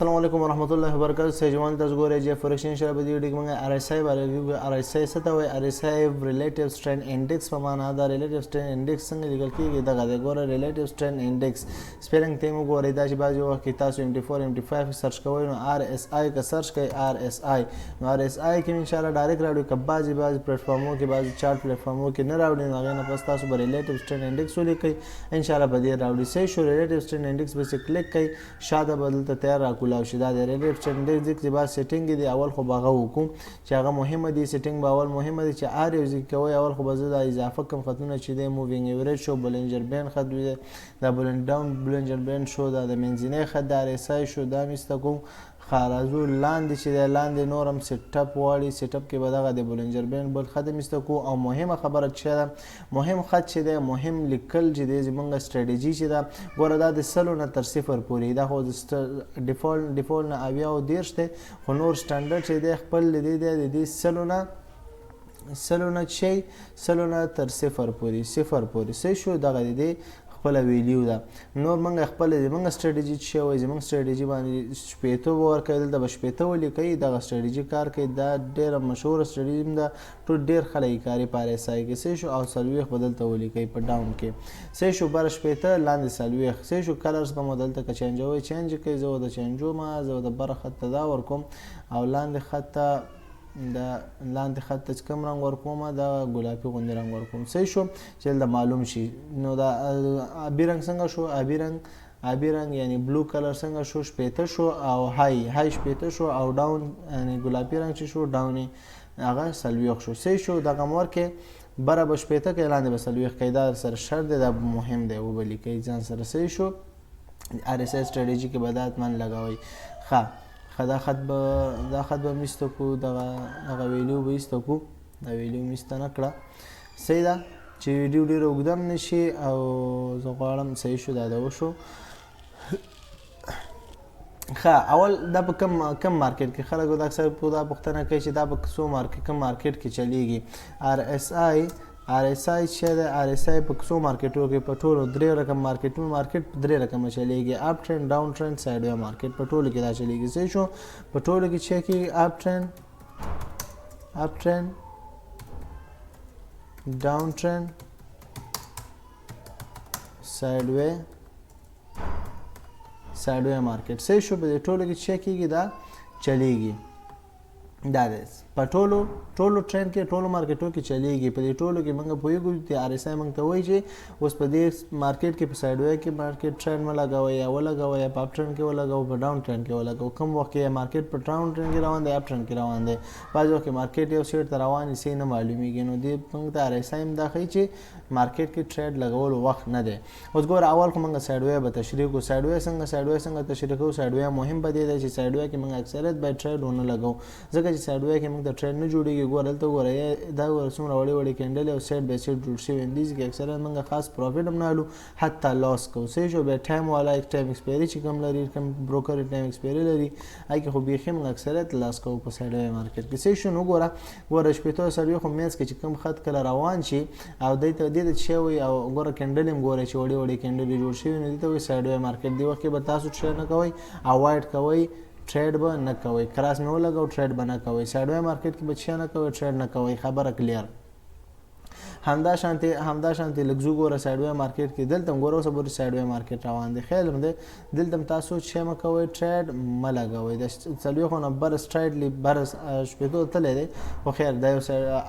السلام علیکم ورحمت الله وبرکاته. سیجوان تاسو ګورئ چې فورکس. ان شاء الله په دې ویډیو کې موږ آر ایس آی باندې وګورو. آر ایس آی څه ته وایي؟ آر ایس آی ریلیټیو سټرینث انډیکس په معنا دا. ریلیټیو سټرینث انډیکس څنګه لیکل کیږي؟ دغه دی، ګوره، ریلیټیو سټرینث انډیکس سپیلنګ ته مو ګورئ. دا چې بعضې وخت کې تاسو ام ټي 4، ام ټي 5 سرچ کوئ، نو آر ایس آی که سرچ کوئ، آر ایس آی، نو آر ایس آی کې ان شاء الله ډایرکټ راوړي. که بعضې بعضې پلیټفارمو کې، بعضې چارټ پلیټفارمو کې نه راوړي، نو هغې نه پس تاسو به ریلیټیو سټرینث انډیکس ولیکئ، ان شاء الله په دې راوړي. صحیح شو؟ ریلیټیو سټرینث انډیکس به چې کلیک کړئ، شاته به دلته تیار را کولاو شي. دا د ریلیټیو سټرینث انډیکس چې بعض سیټینګ دي، اول خو به هغه وکړو چې هغه مهمه دي. سیټینګ به اول مهمه دي چې هر یو ځای کوي. اول خو به زه دا اضافه کوم خطونه چې دی، مووینګ ایوریج شو، بولینجر بینډ خط دی، دا بولینج ډاون بولینجر بینډ شو، دا د منځنی خط د آر ایس آی شو، دا مې ایسته کوم. ښه، راځو لاندې چې دی، لاندې نور هم سیټ اپ غواړي. سیټ اپ کې به دغه د بولینجر بینډ بل خط هم ایسته کو. او مهمه خبره چې ده، مهم خط چې دی، مهم لیکل چې دی، زمونږ سټریټجي چې ده، ګوره، دا د 100 نه تر 0 پورې. دا خو ډیفالت نه 70 او 30 دی، خو نور سټنډرډ چې دی خپل دی د دې 100 نه چې 100 نه تر 0 پورې، 0 پورې. صحیح شو؟ دغه دی خپله ویلیو ده. نور موږ خپل زمونږ سټریټجي چې وایي، زمونږ سټریټجي باندې 60 به ورکوي، دلته به 60 ولیکئ. دغه سټریټجي کار کوي. دا ډېره مشهوره سټریټجي ده، ټول ډېر خلک یې کاري په آر ایس آی کې. صحیح شو؟ او 40 به دلته ولیکئ په ډاون کې. صحیح شو؟ بره 60، لاندې 40. صحیح شو؟ کلرز به مو دلته که چینجوئ، چینج کوئ. زه ورته چینجوم، زه ورته بره خط ته دا ورکوم او لاندې خط ته، د لاندې خط ته کوم رنګ ورکوم؟ دا ګلابي غوندې رنګ ورکوم. صحیح شو؟ چې دلته معلوم شي. نو دا ابي رنګ څنګه شو؟ ابي رنګ، ابي رنګ یعنی blue color څنګه شو؟ 60 شو. او های 60 شو او ډاون یعنی ګلابي رنګ چې شو، ډاون هغه 40 شو. صحیح شو؟ دغه مور کې بره به 60 کې، لاندې به 40 کې. دا سره شرط دی، دا مهم دی، وبه لیکئ ځان سره. صحیح شو؟ آر ایس آی سټریټجي کې به دا حتما لګوئ. ښه ښه، دا خط به میسته کو، دغه ویلیو به ایسته کو. دا ویلیو میسته نه کړه. صحیح ده چې ویډیو ډېره اوږده هم نه شي او زه غواړم. صحیح شو؟ دا ده وشو. ښه، اول دا په کم مارکیټ کې؟ خلک دا اکثر په دا پوښتنه کوي چې دا په څو مارکیټ، کم مارکیټ کې چلیږي آر ایس آی؟ آر ایس آی چې ده، آر ایس آی په څو مارکیټو کې؟ په ټولو درې رقم مارکیټونو. مارکیټ په درې رقمه چلیږي: اپ ټرند، ډاون ټرند، سایډ وی مارکیټ. په ټولو کې دا چلیږي. صحیح شو؟ په ټولو کې چې کېږي، اپ ټرند، اپ ټرند، ډاون ټرند، سایډ وی، سایډ وی مارکیټ. صحیح شو؟ په دې ټولو کې چې کېږي، دا چلیږي. دا دی، په ټولو ټرند کې، ټولو مارکیټو کې چلیږي. په دې ټولو کې موږ پوهیږو چې آر ایس آی موږ ته وایي چې اوس په دې مارکیټ کې، په سایډ وی کې مارکیټ ټرند مه لګوئ، یا ولګوئ، یا په اپ ټرند کې ولګوئ، په ډاون ټرند کې ولګوئ. کوم وخت کې مارکیټ په ډاون ټرند کې روان دی، اپ ټرند کې روان دی؟ بعضې وخت کې مارکیټ یو سیټ ته روان وي، څه نه معلومیږي. نو دې موږ ته آر ایس آی هم دا ښیي چې مارکیټ کې ټریډ لګولو وخت نه دی اوس. ګوره، اول خو موږ سایډ وی به تشریح کړو. سایډ وی څنګه، سایډ وی څنګه تشریح کوو؟ سایډ وی مهم په دې دی چې سایډ وی کې موږ اکثریت باید ټریډ ونه لګوو، ځکه چې سایډ وی کې موږ ته ټریډ نه جوړیږي. ګوره، دلته وګوره، دا ګوره څومره وړې وړې کینډلې او سایډ بای سایډ جوړ شوي دي چې اکثریت موږ خاص پروفیټ هم نه الو، حتی لاس کوو. صحیح شو؟ بیا ټایم والا، ټایم ایکسپایري چې کوم لري، کوم بروکر ټایم ایکسپایري لري، هغه کې خو بیخي موږ اکثریت لاس کوو په سایډ وی مارکیټ کې. صحیح شو؟ نو ګوره، ګوره، 60 40 خو منځ کې چې کوم خط کله روان شي او دې ته څه وایي؟ او ګوره، کینډلې هم ګوره چې وړې وړې کینډلې جوړ شوي، نو دې ته وایي سایډ وی مارکیټ. دې وخت کې به تاسو ټریډ نه کوئ، اوایډ کوئ، ټریډ به نه کوئ. کراس مې ولګو، ټریډ به نه کوئ. سایډ وی مارکیټ کې به څه نه کوئ؟ ټریډ نه کوئ. خبره کلیر؟ همدا شانتي لږ زو. ګوره، سایډ وی مارکیټ کې دلته هم ګوره، اوسه پورې سایډ وی مارکیټ روان دی. خیال هم دی، دلته هم تاسو چې مه کوئ؟ ټریډ مه لګوئ. د 40 نه بر سټرایټلی بر 60 تللی دی، خو خیر، دا یو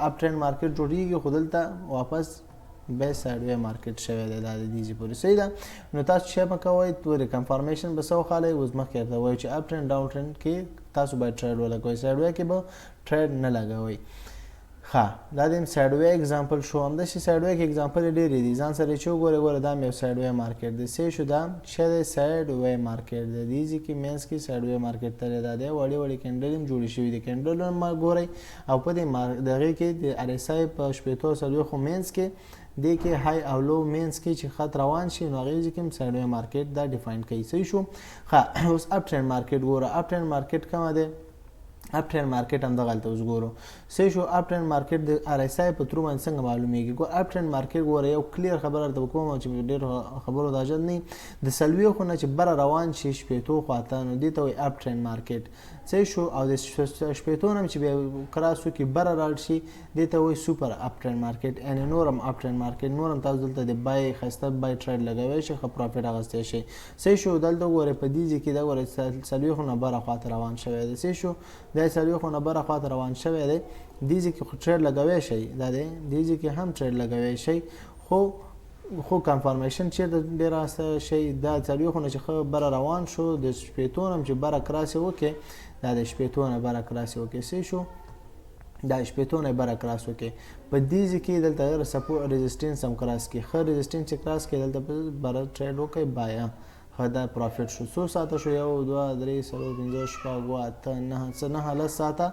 اپ ټرند مارکیټ جوړیږي، خو دلته واپس به سایډ وی مارکیټ شوی دی. دا د دې پورې صحیح ده. نو تاسو چې مه کوئ؟ تورې کنفرمیشن به څه وخالئ؟ اوس مخکې درته وایو چې اپ ټرند، ډاون ټرند کې تاسو باید ټریډ ولګوئ، سایډ وی کې به ټریډ نه لګوئ. ښه، دا د سایډ وی اگزامپل شو. همداسې سایډ وی کې اگزامپل ډېرې دي، ځان سره چې وګورئ. ګوره، دا یو سایډ وی مارکیټ دی. صحیح شو؟ دا چې دی سایډ وی مارکیټ دی. دې ځای کې منځ کې سایډ وی مارکیټ تللی. دا دی، وړې وړې کینډلې هم جوړې شوي دي. کینډلونه ما ګورئ او په دې دغې کې د آر ایس آی په 60 40 منځ کې، دې کې های او لو منځ کې چې خط روان شي، نو هغې ځای کې هم سایډ وی مارکیټ دا ډیفاین کوي. صحیح شو؟ ښه، اوس اپ ټرند مارکیټ ګوره. اپ ټرند مارکیټ کومه دی؟ اپ ټرند مارکیټ هم دغلته اوس ګورو. څه شو؟ اپ ټرند مارکیټ د ار اس آی په ترو باندې څنګه معلومیږي؟ ګور، اپ ټرند مارکیټ ګوره، یو کلیر خبره درته کوم چې ډېر خبرو ته حاجت نه. د 40 نه چې بره روان شي 60 خواته، نو دې ته وایي اپ ټرند مارکیټ. څه شو؟ او د 60 نه چې بیا کراس وکړي، بره راړ شي، دې ته وایي سوپر اپ ټرند مارکیټ، یعنی نورم اپ ټرند مارکیټ. نورم تاسو دلته د بای ښایسته بای ټریډ لګوی شئ، ښه پروفیټ اخیستی شئ. څه شو؟ دلته وګورئ، په دې ځای کې دا ګورئ، 40 نه بره خواته روان شوی دی. څه شو؟ دا 40 نه بره خواته روان شوی دی. دې ځای کې خو ټریډ لګوی شئ، دا دی، دې ځای کې هم ټریډ لګوی شئ، خو کنفرمیشن چیرته ډېر شي؟ دا 40 نه چې ښه بره روان شو، د 60 نه چې بره کراس یې وکړي، دا د 60 نه بره کراس یې وکړي. څه شو؟ دا 60 نه بره کراس وکړي، په دې ځای کې دلته سپورټ ریزیسټنس هم کراس کړي. ښه ریزیسټنس چې کراس کړي، دلته بره ټریډ وکړي بای. ښه دا پروفیټ شو. څو ساعته شو؟ یو، دوه، درې، څلور، پنځه، شپږ، اووه، اته، نهه، څه 9، 10 ساعته.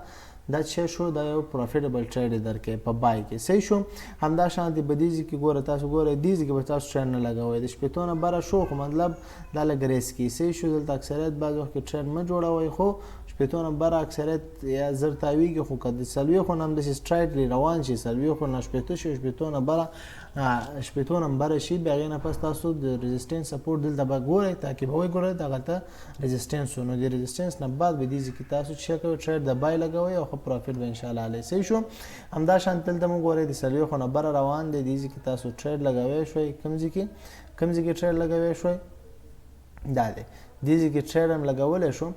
دا چې شو، دا یو پروفیټبل ټریډ درکې په بای کې. صحیح شو؟ همدا شان دی په دې ځای کې. ګوره، تاسو ګوره، دې ځای کې به تاسو ټریډ نه لګوئ. د 60 نه بره شو، خو مطلب دا لږ ریسکي. صحیح شو؟ دلته اکثریت بعض وخت کې ټریډ مه جوړوئ، خو 60 نه بره اکثریت یا زر تاویږي. خو که د 40 نه هم داسې سټرایټلی روان شي، 40 نه 60 شي، 60 نه بره، 60 نه بره شي، بیا هغې نه پس تاسو د ریزیسټنس سپورټ دلته به ګورئ، تعقیبوئ. ګورئ، دغلته ریزیسټنس، نو د ریزیسټنس نه بعد به دې ځای کې تاسو چې کوئ، ټریډ د بای لګوئ او ښه پروفیټ به انشاءالله اخلئ. صحیح شو؟ همدا شان دلته مو ګورئ، د 40 نه بره روان دی. دې ځای کې تاسو ټریډ لګوی شئ. کوم ځای کې ټریډ لګوی شئ؟ دا دی، دې ځای کې ټریډ هم لګولی شو.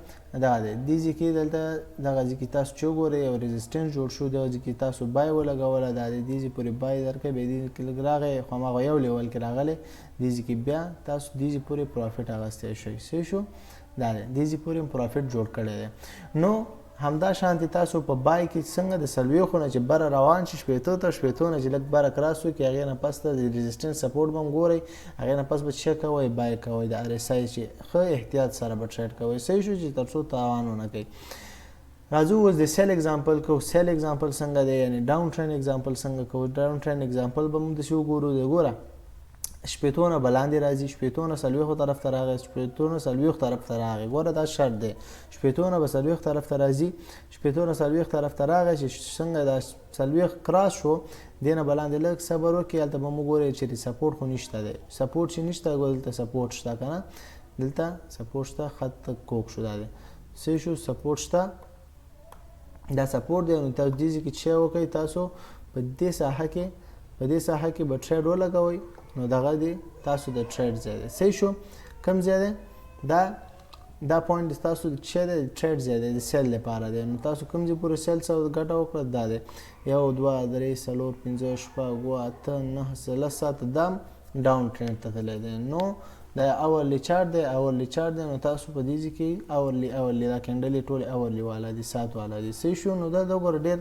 دا دی، دې ځای کې دلته دغه ځای کې تاسو چې وګورئ، یو ریزیسټنس جوړ شو، دغه ځای کې تاسو بای ولګوله. دا دی، دې ځای پورې بای درکړ، بیا دې کې لږ راغی، خو هماغه یو لیول کې راغلی. دې ځای کې بیا تاسو دې ځای پورې پروفیټ اخیستی شئ. صحیح شو؟ دا دی، دې ځای پورې پروفیټ جوړ کړی دی. نو همدا شانتي تاسو په بای کې څنګه د 40 نه چې بره روان شي 60 ته، 60 نه چې لږ بره کراس وکړي، هغې نه پس ته د ریزیسټنس سپورټ به هم ګورئ، هغې نه پس به څه کوئ؟ بای کوئ. د ار اس آی چې ښه احتیاط سره به ټریډ کوئ. صحیح شو؟ چې تر څو تاوان ونه کوي. راځو اوس د سیل اگزامپل کو. سیل اگزامپل څنګه دی؟ یعنی ډاون ټرند اگزامپل څنګه کو؟ ډاون ټرند اگزامپل به موږ داسې وګورو. دی ګوره، 60 نه به لاندې راځي، 60 نه 40 طرف ته راغی، 60 نه 40 طرف ته راغی. ګوره، دا شرط دی، 60 نه به 40 طرف ته راځي. 60 نه 40 طرف ته راغی، چې څنګه دا 40 کراس شو، دې نه به لاندې لږ صبر وکړي. هلته به موږ ګورئ چې سپورټ خو نشته دی. سپورټ چې نشته، ګوره دلته سپورټ شته که نه؟ دلته سپورټ شته، خط کوک شو. دا دی، څه شو؟ سپورټ شته، دا سپورټ دی. نو تاسو دې ځای کې څه وکړئ؟ تاسو په دې ساحه کې به ټریډ ولګوئ. نو دغه دی تاسو د ټریډ ځای دی. صحیح شو؟ کوم ځای دی؟ دا پوینټ تاسو چې دی ټریډ ځای دی، د سیل لپاره دی. نو تاسو کوم ځای پورې سیل څه ګټه وکړه؟ دا دی، یو، دوه، درې، څلور، پنځه، شپږ، اووه، اته، نهه، 10 ساعته. دا ډاون ټرند ته تللی دی. نو دا اورلی چارت دی، اورلی چارت دی. نو تاسو په دې ځای کې اورلی دا کینډلې ټول اورلی والا دي، ساعت والا دي. صحیح شو؟ نو دا وګوره، ډېر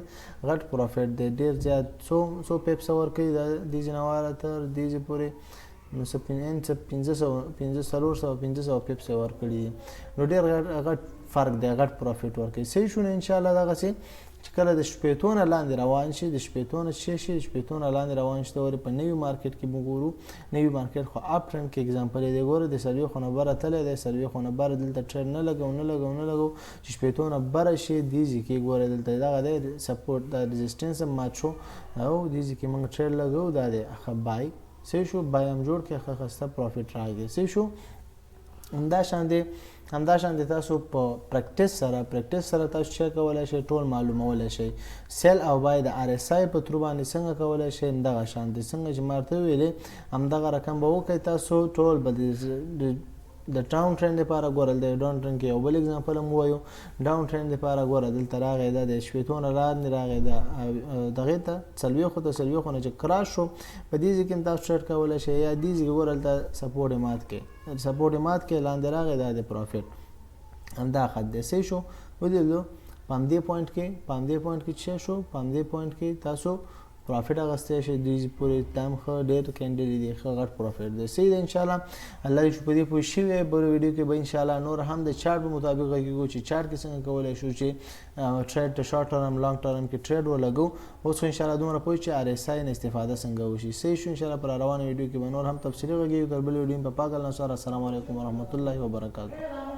غټ پروفیټ دی، ډېر زیات. څو پیپس ورکوي؟ دا دې ځای نه واله تر دې ځای پورې، نو څه 500، پنځه، 400، 500 پیپس یې ورکړي دي. نو ډېر غټ غټ فرق دی، غټ پروفیټ ورکوي. صحیح شو؟ نو انشاءالله دغسې چې کله د 60 نه لاندې روان شي، د 60 نه چې شي، د 60 نه لاندې روان شي، ورې په نوي مارکیټ کې موږ ګورو. نوي مارکیټ خو اپ ټرند کې اگزامپل دی. ګوره، د 40 نه بره تللی دی. 40 نه بره دلته ټریډ نه لګو، نه لګو، نه لګو، چې 60 نه بره شي. دې ځای کې ګوره، دلته دغه دی سپورټ، دا ریزیسټنس هم مات شو او دې ځای کې موږ ټریډ لګو. دا دی، ښه بای. صحیح شو؟ بای هم جوړ کړ، ښه ښایسته پروفیټ راغی. صحیح شو؟ همدا شان دی تاسو په پریکټیس سره تاسو چې کولای شئ، ټول معلومولای شئ. سیل او بای د ار اس آی په ترو باندې څنګه کولای شئ؟ همدغه شان دی څنګه چې ما ورته ویلې، همدغه رقم به وکړئ. تاسو ټول به د ډاون ټرند لپاره ګورل. د ډاون ټرند کې یو بل اگزامپل هم وایو. ډاون ټرند لپاره ګوره، دلته راغی، دا د 60 نه لاندې راغی، د دغې ته، 40 ته. 40 نه چې کراس شو، په دې ځای کې تاسو ټریډ کولی شئ. یا دې ځای کې ګوره، دلته سپورټ یې مات کړي، سپورټ یې مات کړي، لاندې راغی. دا د پروفیټ همدا خط دی. صحیح شو؟ ولیدلو؟ په همدې پوینټ کې څه شو؟ په همدې پوینټ کې تاسو پروفیټ اغوستی شئ. دې پورې تام ښه ډېر کینډلې دي، ښه غټ پروفیټ دی. صحیح دی؟ انشاءالله الله دې چې په دې پوه شوي. بله ویډیو کې به انشاءالله نور هم د چارت په مطابق غږېږو چې چارت کې څنګه کولی شو چې ټریډ ته شارټ ټرم، لانګ ټرم کې ټریډ ولګو. اوس خو انشاءالله دومره پوه چې ار اس آی نه استفاده څنګه وشي. صحیح شو؟ انشاءالله پر روانه ویډیو کې به نور هم تفصیلي غږېږو. تر بلې ویډیو په پاک الله سره، السلام علیکم ورحمت الله وبرکاته.